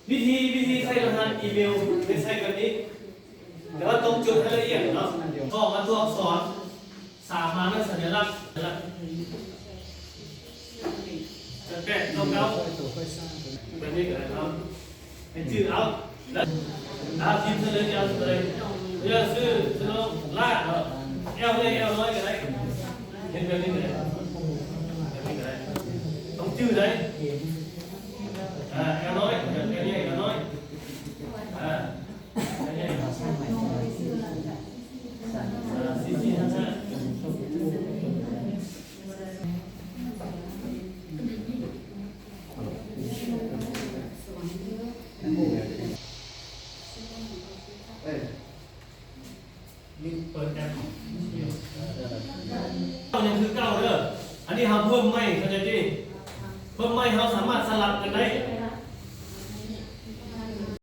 ວິທີ ວິທີໃສ່ລະຫັດອີເມວ ໃຫ້ໃສ່ແບບນີ້ ແຕ່ວ່າຕ້ອງຈົດໃຫ້ລະອຽດເນາະ. ສອງ ມາຕົວອັກສອນ. ສາມ ມານຳສັນຍະລັກ ແປດ ເກົ້າ ເກົ້າ ແບບນີ້ກໍໄດ້ເນາະ ໃຫ້ຈື່ເອົາ. ແລ້ວພິມໃສ່ເລີຍ ຈະເອົາຕົວໃດ? ເລືອກຊື່ ຊື່ນ້ອງລາດເນາະ. ແອວໃຫຍ່ ແອວນ້ອຍກໍໄດ້ ເຮັດແບບນີ້ກໍໄດ້ ແບບນີ້ກໍໄດ້ ຕ້ອງຈື່ໄດ້. ອ່າ ແອວນ້ອ